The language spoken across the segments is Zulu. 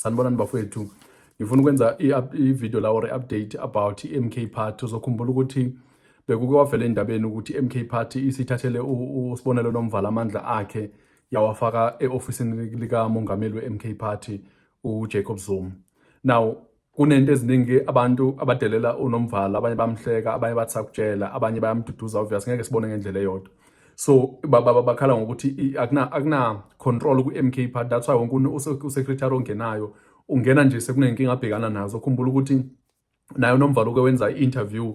Sanibonani bafowethu. Ngifuna ukwenza i-video la or i-update about i-MK Party. Uzokhumbula ukuthi bekuke kwavela endabeni ukuthi i-MK Party isithathele uSibonelo Nomvalo amandla akhe, yawafaka e-ofisini likamongameli we-MK Party, uJacob Zuma. Now kunento eziningi, abantu abadelela uNomvalo, abanye bamhleka, abanye bathi sakutshela, abanye bayamduduza. Obvious ngeke sibone ngendlela eyodwa. So bakhala ngokuthi akuna control ku-MK Party. That's why wonke usecretary ongenayo ungena nje sekunenkinga abhekana nazo. Khumbula ukuthi naye uNomvalo uke wenza i-interview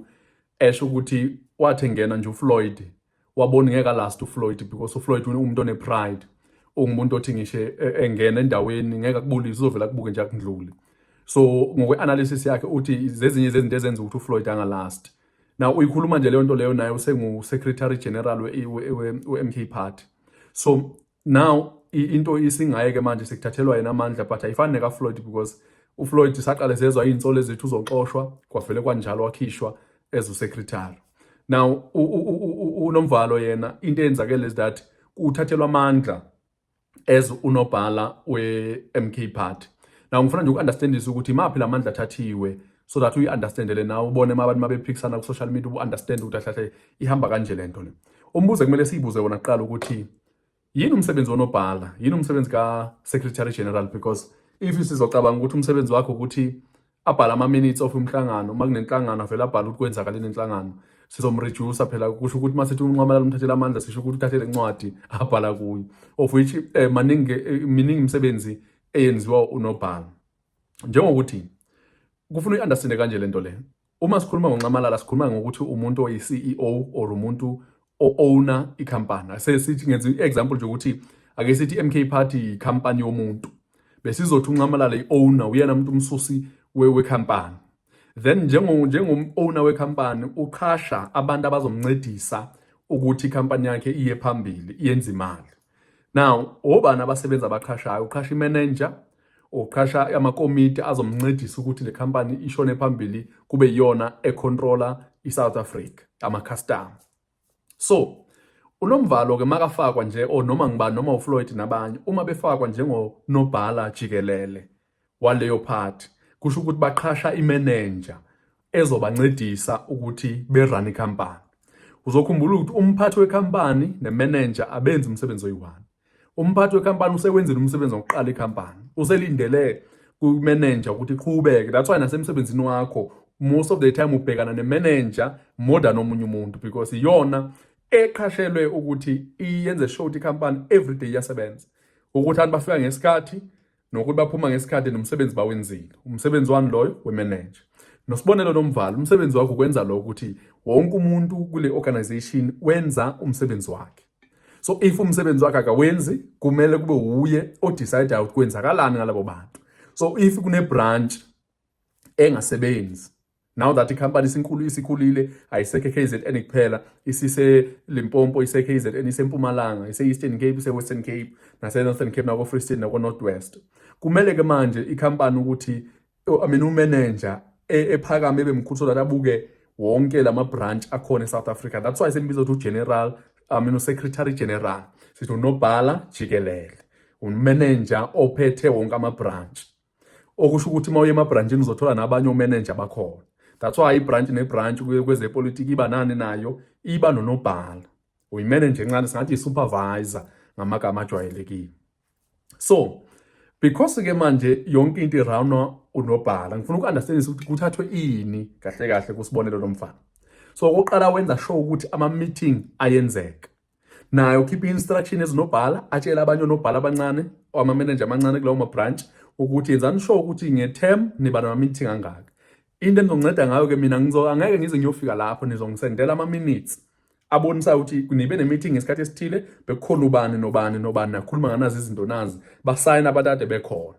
esho ukuthi wathi engena nje uFloyd, wabona ngeke last uFloyd, because uFloyd umuntu one-pride, ungumuntu othi ngisho engena endaweni ngeke akubulise, uzovela kubuke nje akundlule. So ngokwe-analysis yakhe uthi zezinye zezinto ezenza ukuthi uFloyd angalast. Now uyikhuluma nje leyo nto leyo, naye usengu-secretary general we-MK Party. So now into isingaye-ke manje sekuthathelwa yena amandla, but ayifani nekaFloyd, because uFloyd saqale sezwa iy'nsolo ezithi uzoxoshwa, kwavele kwanjalo, wakhishwa as usecretary. Now uNomvalo yena, into eyenzakele is that uthathelwa amandla as unobhala we-MK Party. Now ngifuna nje uku-understandisa ukuthi imaphi la mandla athathiwe, so that uyi-understandele nawe, ubone uma abantu mabephikisana ku-social media, ubu-understand ukuthi kahle kahle ihamba kanje le nto le. Umbuzo ekumele siyibuze wona kuqala ukuthi yini umsebenzi wonobhala, yini umsebenzi ka-secretary general? Because if sizocabanga ukuthi umsebenzi wakho ukuthi abhale ama-minutes of umhlangano, uma kunenhlangano avele abhale ukuthi kwenzakaleni enhlangano, sizomreduce phela. Kusho ukuthi uma sithi uNxamalala umthathela amandla, sisho ukuthi uthathele incwadi abhala kuyo, of which maningi, miningi imisebenzi eyenziwa unobhala. Njengokuthi kufuna uyi-understande kanje lento le: uma sikhuluma ngoNxamalala, sikhuluma ngokuthi umuntu oyi-CEO or umuntu o-owner ikhampani. Ase sithi ngenza i-example nje ukuthi ake sithi i-MK Party ikhampani yomuntu, besizothi uNxamalala i-owner, uyena umuntu umsusi wekhampani. Then njengom-owner wekhampani uqhasha abantu abazomncedisa ukuthi ikhampani yakhe iye phambili, iyenze imali. Now obani abasebenzi abaqhashayo? Uqhasha imanager, uqhasha amakomiti azomncedisa ukuthi le company ishone phambili, kube iyona econtrola iSouth Africa, ama-customer. So uNomvalo ke makafakwa nje, or noma ngibani, noma uFloyd nabanye, uma befakwa njengonobhala jikelele waleyo party, kusho ukuthi baqhasha imanager ezobancedisa ukuthi berun ikhampani. Uzokhumbula ukuthi umphathi wekhampani nemanager abenzi umsebenzi oyi-one. Umphathi wekhampani usewenzile umsebenzi wokuqala ikhampani, uselindele kumanager ukuthi iqhubeke. That's why nasemsebenzini wakho most of the time ubhekana nemanager more than omunye umuntu, because iyona eqhashelwe ukuthi iyenze sure ukuthi ikhampani every day iyasebenza, ukuthi abantu bafika ngesikhathi nokuthi baphuma ngesikhathi, nomsebenzi bawenzile. Umsebenzi wani loyo? Wemanager. Nosibonelo Nomvalo, umsebenzi wakho ukwenza lokho, ukuthi wonke umuntu kule organization wenza umsebenzi wakhe. So if umsebenzi wakhe akawenzi, kumele kube uye odecide ukuthi kwenzakalani ngalabo bantu. So if kune branch engasebenzi, now that ikhampani isinkulu, isikhulile, ayisekho KZN kuphela, isise Limpopo, ise KZN, isempumalanga, ise Eastern Cape, ise Western Cape, nase Northern Cape, nako Free State, nako North West, kumele ke manje ikhampani ukuthi, I mean, umanager ephakame ebe mkhulu so that abuke wonke lama branch akhona eSouth Africa. That's why sembiza ukuthi ugeneral, I mean, usecretary general. Sithi unobhala jikelele, umanager ophethe wonke ama branch, okusho ukuthi uma uye emabranchini uzothola nabanye omanager bakhona. That's why ibranch nebranch kwezepolitiki iba nani nayo, iba nonobhala, uyimanager encane, singathi i-supervisor ngamagama ajwayelekile. So because ke manje yonke into irunwa unobhala, ngifuna uku-understandisa ukuthi kuthathwe ini kahle kahle kusibonelo lomfana. So okokuqala, wenza sure ukuthi ama-meeting ayenzeka. Naye ukhipha i-instruction ezinobhala, atshele abanye onobhala abancane, ama-manager amancane kulawo ma-branch ukuthi yenzani sure ukuthi nge-term niba nama-meeting angaka. Into enizonceda ngayo-ke mina, angeke ngize ngiyofika lapho, nizongisendela ama-minutes abonisayo ukuthi nibe ne-meeting ngesikhathi esithile, bekukhona ubani nobani nobani, nakhuluma nganazi izinto nazi, basayina abantu ade bekhona.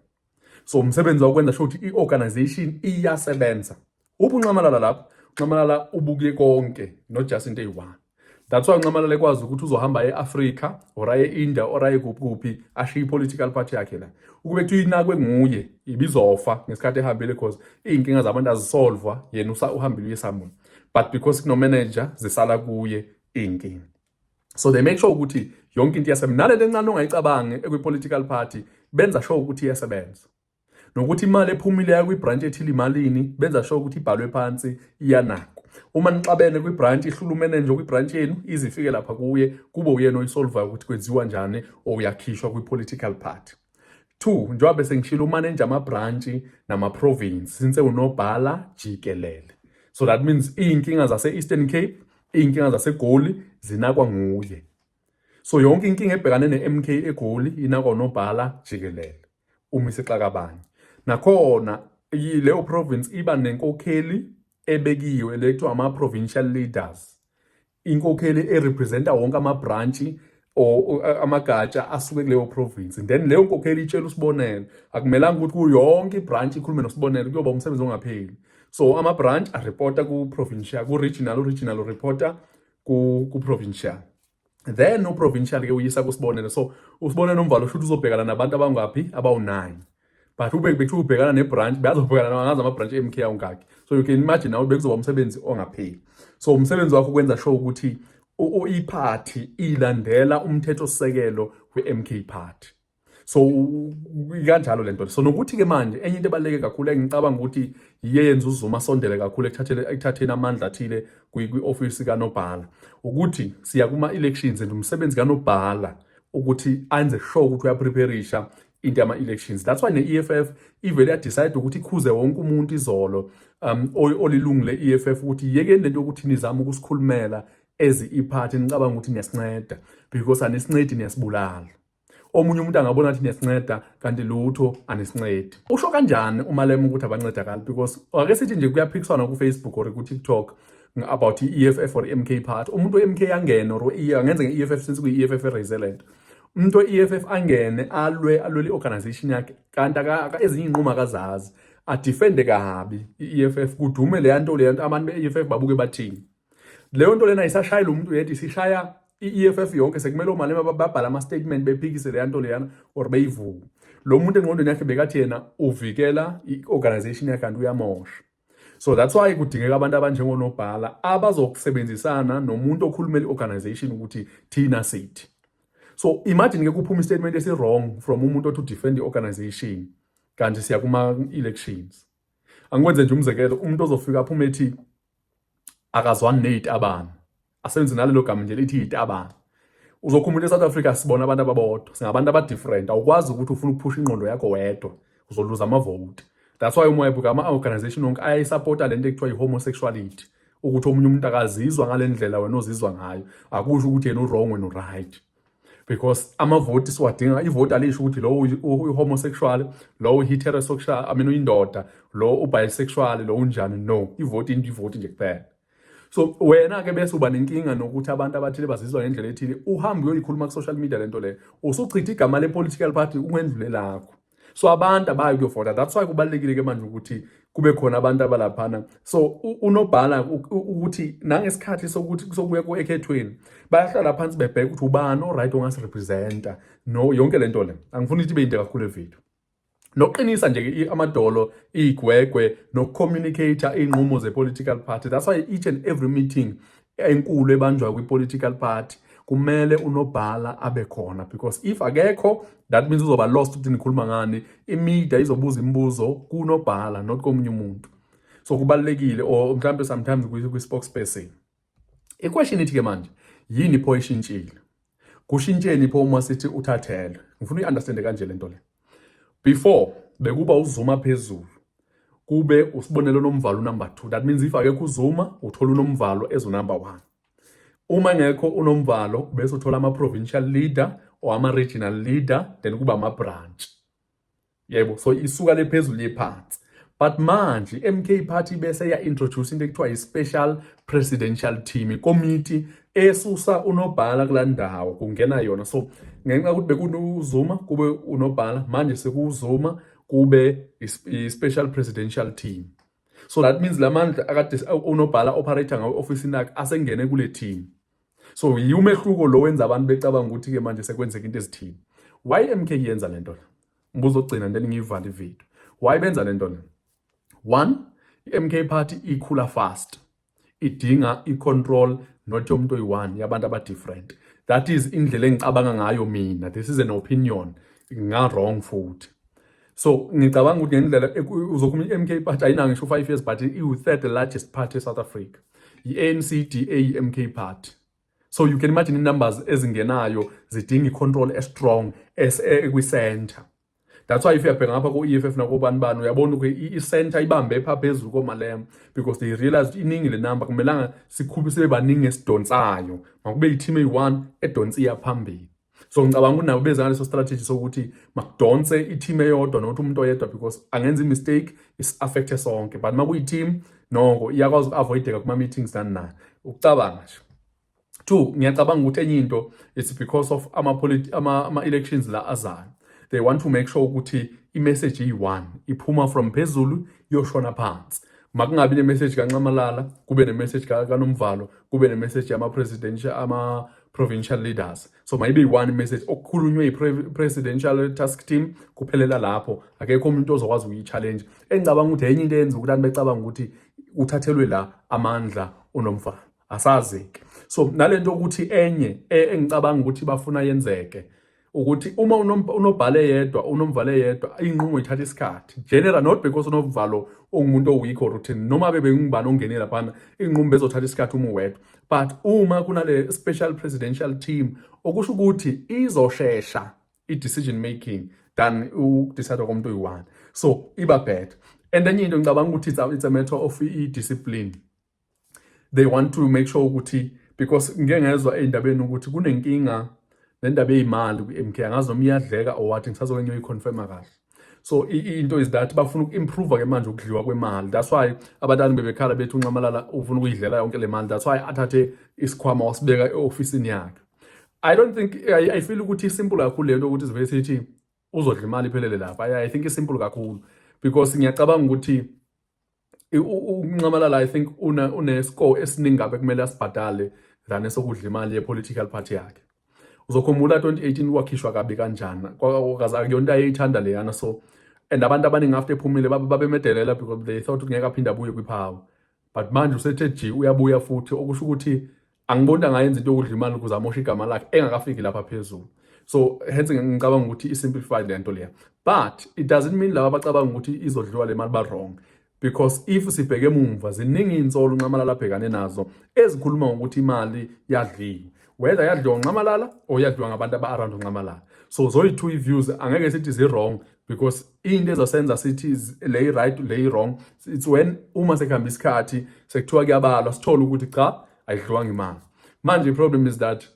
So umsebenzi wakwenza sure ukuthi i-organization iyasebenza. Uphi uNxamalala lapho? UNxamalala ubuke konke, not just into eyi-one. That's why uNxamalala ekwazi ukuthi uzohamba e-Africa or aye e-India or aye kuphi kuphi, ashiye i-political party yakhe la. Ukube kuthiwa inakwe nguye, ibizofa ngesikhathi ehambile, because iy'nkinga zabantu azisolvwa yena uhambile uye somewhere, but because kuno-manager zisala kuye iy'nkinga. So they make sure ukuthi yonke into iyasebenza, nalento encane ongayicabangi ekwi-political party benza sure ukuthi iyasebenza. Nokuthi imali ephumile ya kwi-branch ethile imalini, benza sure ukuthi ibhalwe phansi, iyanakwa. Uma nixabene kwi-branch, ihlula umanager kwi-branch yenu, ize ifike lapha kuye, kube uyena oyisolvayo ukuthi kwenziwa njani or uyakhishwa kwi-political party. Two, njengoba bese ngishilo, umanager ama-branch nama-province since unobhala jikelele. So that means iy'nkinga zase-Eastern Cape, iy'nkinga zaseGoli zinakwa nguye. So yonke inkinga ebhekane ne-MK eGoli inakwa unobhala jikelele uma isixaka abanye. Nakhona leyo province iba nenkokheli ebekiwe le kuthiwa ama-provincial leaders, inkokheli erepresenta wonke ama-branch or amagatsha asuke kuleyo province. Then leyo nkokheli itshela uSibonelo. Akumelanga ukuthi kuyo yonke ibranch ikhulume noSibonelo, kuyoba umsebenzi ongapheli. So ama-branch areporta ku-provincial, ku-regional, u-regional reporta ku-provincial, then u-provincial ke uyisa kuSibonelo. So uSibonelo Nomvalo shuthi uzobhekana nabantu abangaphi? Abawu-9, but ube bekuthiwa ubhekana ne-branch, bayazobhekana angazi ama-branch e-MK awungakhi. So you can imagine nawe, bekuzoba umsebenzi ongapheli. So umsebenzi wakho ukwenza sure ukuthi iphathi ilandela umthetho-sisekelo we-MK Party. So kanjalo lento. So nokuthi-ke manje enye into ebaluleke kakhulu engicabanga ukuthi yiye yenza uZuma asondele kakhulu ekuthatheni amandla athile kwi-ofisi kanobhala, ukuthi siya kuma-elections and umsebenzi kanobhala ukuthi anze sure ukuthi uyapreparisha into yama-elections. That's why ne-EFF ivele yadecide ukuthi ikhuze wonke umuntu izolo olilungu le-EFF ukuthi yekeni lento yokuthi nizame ukusikhulumela as iphathi, nicabanga ukuthi niyasinceda, because anisincedi, niyasibulala. Omunye umuntu angabona ukuthi niyasinceda, kanti lutho, anisincedi. Usho kanjani uMalema ukuthi abancedakali? Because ake sithi nje kuyaphikiswana ku-Facebook or ku-TikTok about i-EFF or i-MK Party, umuntu we-MK angene or angenze nge-EFF since kuyi-EFF eraise lento, umuntu we-EFF angene alwe, alwele i-organization yakhe, kanti ezinye iy'nqumo akazazi, adefende kabi i-EFF, kudume leya nto leya nto, abantu be-EFF babuke bathini? Leyo nto lena ayisashayi lo muntu yedwa, isishaya i-EFF yonke. Sekumele oMalema babhale ama-statement bephikise leya nto leyana or beyivume. Lo muntu engqondweni yakhe bekathi yena uvikela i-organization yakhe, kanti uyamosha. So that's why kudingeka abantu abanjengonobhala abazokusebenzisana nomuntu okhulumela i-organization ukuthi thina sithi. So imagine ke kuphuma istatement esi-wrong from umuntu othi udefend i-organization, kanti siya kuma-elections. Angikwenze nje umzekelo, umuntu ozofika aphume ethi akazwani ney'tabane, asebenze nalelo gama nje lithi iy'tabane. Uzokhumbula e-South Africa sibona abantu ababodwa, singabantu aba-different. Awukwazi ukuthi ufuna ukuphusha ingqondo yakho wedwa, uzoluza amavoti. That's why uma ebuka ama-organization wonke ayayisapota lento ekuthiwa i-homosexuality, ukuthi omunye umuntu akazizwa ngale ndlela wena ozizwa ngayo, akusho ukuthi yena u-wrong, wena u-right, because amavoti siwadinga. Ivoti alisho ukuthi lo uyi-homosexual, lo uyi-heterosexual, I mean uyindoda, lo u-bisexual, lo unjani. No, ivoti into ivoti nje kuphela. So wena-ke bese uba nenkinga nokuthi abantu abathile bazizwa ngendlela ethile, uhambe uyoyikhuluma ku-social media lento leyo, usuchitha igama le-political party ungendlule lakho. So abantu abayi kuyovota. That's why kubalulekile-ke manje ukuthi kube khona abantu abalaphana. So unobhala ukuthi nangesikhathi sokuthi sokuya ekhethweni bayahlala phansi bebheka ukuthi ubani o-right ongasirepresenta. No, yonke lento le angifuni ukuthi ibe yinde kakhulu evideo. Nokuqinisa nje amadolo, iy'gwegwe, nokucommunicate iy'nqumo ze-political party. That's why each and every meeting enkulu ebanjwa kwi-political party kumele unobhala abe khona, because if akekho, that means uzoba lost ukuthi nikhuluma ngani. Imedia izobuza imibuzo kunobhala, not komunye umuntu. So kubalulekile, or mhlawumbe sometimes kwi-spokesperson. I-question ithi ke manje, yini pho ishintshile? Kushintsheni pho uma sithi uthathelwe? Ngifuna uyi-understande kanje lento le. Before bekuba uZuma phezulu, kube uSibonelo Nomvalo number 2. That means if akekho uZuma, uthola uNomvalo as number 1. Uma ngekho uNomvalo, bese uthola ama-provincial leader or ama-regional leader, then kuba ama-branch, yebo. So isuka le phezulu yephansi. But manje MK Party bese ya introduce into ekuthiwa i-special presidential team, ikomiti esusa unobhala kulaa ndawo, kungena yona. So ngenxa yokuthi bekunoZuma, kube unobhala, manje sekuZuma, kube i-special presidential team. So that means lamandla akade unobhala operate ngawo ofisini yakhe asengene kule team. So yiwo umehluko lo wenza abantu becabanga ukuthi-ke manje sekwenzeka into ezithile. Why MK yenza lento le? Umbuzo ogcina, then ngiyivale ivideo. Why benza lento le? One, i-MK Party ikhula fast, idinga i-control, not yomuntu oyi-one, yabantu aba-different. That is indlela engicabanga ngayo mina. This is an opinion, nga-wrong futhi. So ngicabanga ukuthi ngendlela uzokhuluma, i-MK Party ayinayo ngisho 5 years, but iwu-third largest party e-South Africa, i-ANC, DA, i-MK Party. So you can imagine numbers ezingenayo zidinga i-control e-strong ekwi-center. That's why if uyabheka ngapha ku-EFF nakobani bani, uyabona ukuthi i-center ibambe pha phezulu koMalema, because they realized iningi le number, kumelanga sikhulu sibe baningi esidonsayo, makube i-team eyi-one edonsa iya phambili. So ngicabanga ukuthi nabo beza ngaleso strategy sokuthi makudonse i-team eyodwa, not umuntu oyedwa, because angenza i-mistake isi-affecte sonke, but makuyi-team noko iyakwazi uku-avoideka kuma-meetings nani nani. Ukucabanga nje. Two, ngiyacabanga ukuthi enye into, it's because of ama-elections la azayo. They want to make sure ukuthi i-message iyi-one, iphuma from phezulu iyoshona phansi. Makungabi ne-message kaNxamalala, kube ne-message kaNomvalo, kube ne-message yama-presidential, ama-provincial leaders. So mayibe yi-one message okukhulunywe i-presidential task team, kuphelela lapho, akekho umuntu ozokwazi ukuyi-challenge. Engicabanga ukuthi enye into eyenza ukuthi abantu becabanga ukuthi uthathelwe la amandla uNomvalo, asazi-ke. So nalento ukuthi enye engicabanga ukuthi bafuna yenzeke ukuthi uma unobhale yedwa, uNomvalo yedwa, inqumo ithatha isikhathi general, not because uNomvalo ungumuntu o-weak or uthini, noma bebe ngubani ongene laphana, inqumo bezothatha isikhathi uma uwedwa. But uma kunale special presidential team, okusho ukuthi izoshesha i-decision making than uku-decide komuntu oyi-one, so iba better. And enye into ngicabanga ukuthi it's a matter of i-discipline. They want to make sure ukuthi, because ngike ngezwa ey'ndabeni ukuthi kunenkinga nendaba ey'mali kwi-MK, angazi noma iyadleka or what, ngisazoke ngiyoyi-confirma kahle. So into is that bafuna uku-improve ke manje ukudliwa kwemali. That's why abantwana bebekhala bethi uNxamalala ufuna ukuyidlela yonke le mali. That's why athathe isikhwama wasibeka e-ofisini yakhe. I don't think I feel ukuthi isimple kakhulu lento ukuthi sivele sithi uzodla imali iphelele lapha. I think isimple kakhulu because ngiyacabanga ukuthi uNxamalala, I think une score esiningi kabi kumele asibhadale than esokudla imali ye-political party yakhe. Uzokhumbula 2018 wakhishwa kabi kanjani, akuyonto ayeyithanda leyana. So and abantu abaningi after ephumile babemedelela because they thought ngeke aphinde abuye kwi-power, but manje usethe ji uyabuya futhi, okusho ukuthi angiboni angayenza into yokudla imali ukuze amoshe igama lakhe engakafiki lapha phezulu. So hence ngicabanga ukuthi i-simplified lento leya, but it doesn't mean laba abacabanga ukuthi izodliwa le mali ba wrong, because if sibheke emumva, ziningi iy'nsolo uNxamalala abhekane nazo ezikhuluma ngokuthi imali yadliwa, whether yadliwa uNxamalala or yadliwa ngabantu aba-around uNxamalala. So zoyi-two i-views angeke sithi zi-wrong, because into ezosenza sithi le right, le wrong, it's when uma sekuhamba isikhathi sekuthiwa kuyabalwa, sithole ukuthi cha, ayidliwanga imali. Manje i-problem is that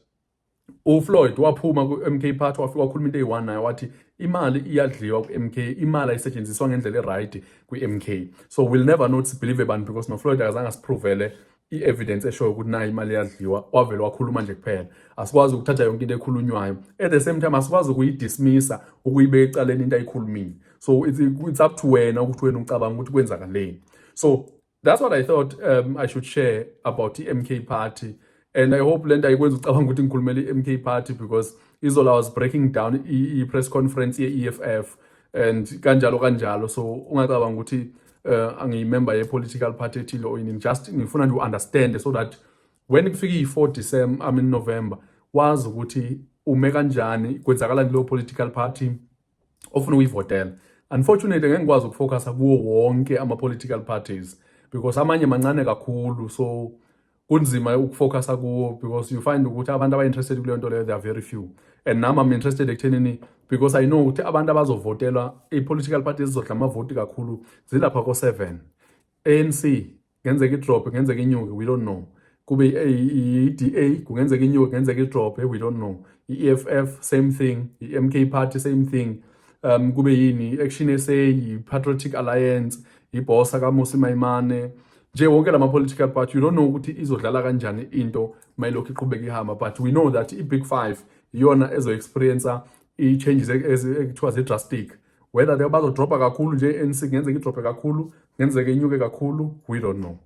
uFloyd waphuma ku-MK Party, wafika wakhuluma into eyi-one naye, wathi imali iyadliwa ku-MK, imali ayisetshenziswa ngendlela e-right kwi-MK. So we'll never not believe abantu because noFloyd akazange asiprovele i-evidence eshoyo ukuthi nayo imali iyadliwa, wavele wakhuluma nje kuphela. Asikwazi ukuthatha yonke into ekhulunywayo. At the same time asikwazi ukuyidismissa, ukuyibeka ecaleni into ayikhulumile. So it's up to wena ukuthi wena ucabanga ukuthi kwenzakaleni. So that's what I thought I should share about i-MK Party, and I hope lento ayikwenza ucabanga ukuthi ngikhulumela i-MK Party, because izolo I was breaking down i-press conference ye-EFF and kanjalo kanjalo. So ungacabanga ukuthi angiyimember ye-political party ethile or yini, just ngifuna nje u-understand so that when kufika i-4 December, I mean November, wazi ukuthi ume kanjani, kwenzakalani kuleyo political party ofuna ukuyivotela. Unfortunately ngeke ngikwazi ukufocusa kuwo wonke ama-political parties because amanye mancane kakhulu, so kunzima ukufocusa kuwo because you find ukuthi abantu aba-interested kuleyo nto leyo, they are very few. And nami I'm interested ekuthenini because I know ukuthi abantu abazovotela i-political party ezizodla amavoti kakhulu zilapha ko-seven. ANC kungenzeka idrop, kungenzeka inyuke, we don't know. Kube i-DA, kungenzeka inyuke, kungenzeka idrop, we don't know. I-EFF, same thing. I-MK Party, same thing. Kube yini, i-Action SA, i-Patriotic Alliance, iBosa kaMmusi Maimane nje, wonke lama political party, you don't know ukuthi izodlala kanjani into mayilokhu iqhubeka ihamba. But we know that i-big five iyona ezo-experience i-changes ekuthiwa zi-drastic, whether they bazodropa kakhulu nje, ANC kungenzeka idrope kakhulu, kungenzeka inyuke kakhulu, we don't know.